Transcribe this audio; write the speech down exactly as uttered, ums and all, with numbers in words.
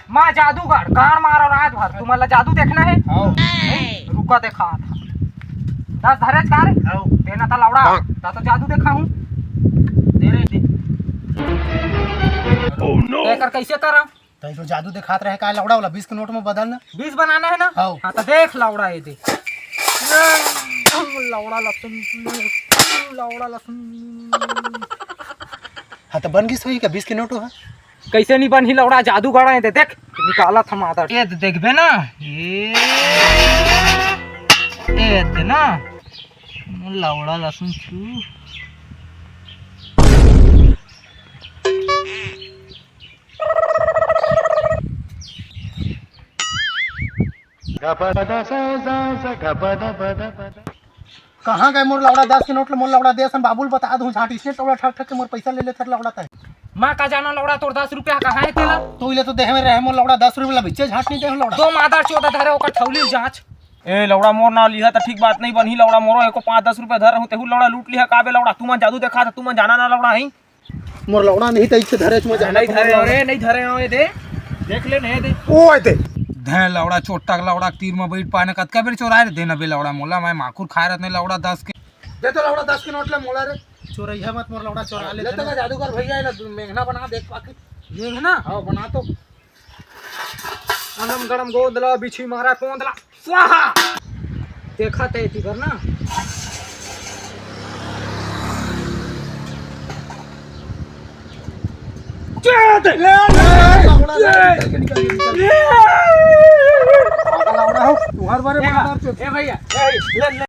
मैं जादूगर, गाड़ मारो रात भर। तुमन ला जादू देखना हे? हव। नहीं, रुका देखात हँव। दस धरेच का रे? हव। देना त लौड़ा, त तो जादू देखाहूँ। दे रे, दे। Oh no! एकर कैसे करँव? त जो जादू देखात रहे का लौड़ा वाला, बीस के नोट में बदल ना। बीस बनाना हे ना? हव। हाँ, त देख लौड़ा ये दे। लौड़ा लसुन, लौड़ा लसुन। हाँ, त बन गिस होही का बीस के नोट ह? कैसे नहीं बनही लौड़ा, जादूगर हे, दे देख, निकालत हँव आदर। ये दे देखबे ना, ये, ये दे ना, लौड़ा लसुन छू। कहाँ गए मोर लौड़ा दस के नोट ल? मोर लौड़ा दे सन बाबू ल बता दूँ, झाट इसने लौड़ा ठक ठक के मोर पैसा ले लेथस लौड़ा तैं। मैं का जानँव लौड़ा तोर दस रुपया कहाँ हे तेला? तू ले तो देहे में रहे मोर लौड़ा दस रुपया ल बिच्चे झाट नहीं दे लौड़ा। तो मादर चोदा धरे ओकर ठौली ल जाँच। ए लौड़ा मोर नाव लिहा त ठीक बात नहीं बनही लौड़ा, मोरो एको पाँच दस रुपया धर रहूँ, तेहू लौड़ा लूट लिहा का बे लौड़ा, तुमन जादू देखात हव, तुमन जाना ना लौड़ा ही। मोर लौड़ा नहीं त इसे धरेच में जाना नहीं तो धरे मोर हँव रे, नहीं धरे हँव, ये दे। देख ले, नहीं दे। ओ, ए दे। धे लौड़ा, चोट्टा के लौड़ा के तीर में बैठ पाने, कतका बेर चोराए रे, दे ना बे लौड़ा मोला, मैं माखुर खाए रहत नहीं लौड़ा दस के। दे तो लौड़ा दस के नोट ले मोला रे। चोरइहा मत मोर लौड़ा, चोरा ले ले तो ना। मैं जादूगर भैया हे ना, मेघना बना देख पाके। मेघना? हाँ, बना तो। अनम गणम गोंदला, बिछी मारा कोंदला, स्वाहा। देखा तैं एती बर ना। जय दे। ले, ले, ले, ले, निकल, निकल, निकल। पागल लौड़ा हो, तुम्हारे बारे में ए, मार चोट। ए भैया, ए, ले, ले।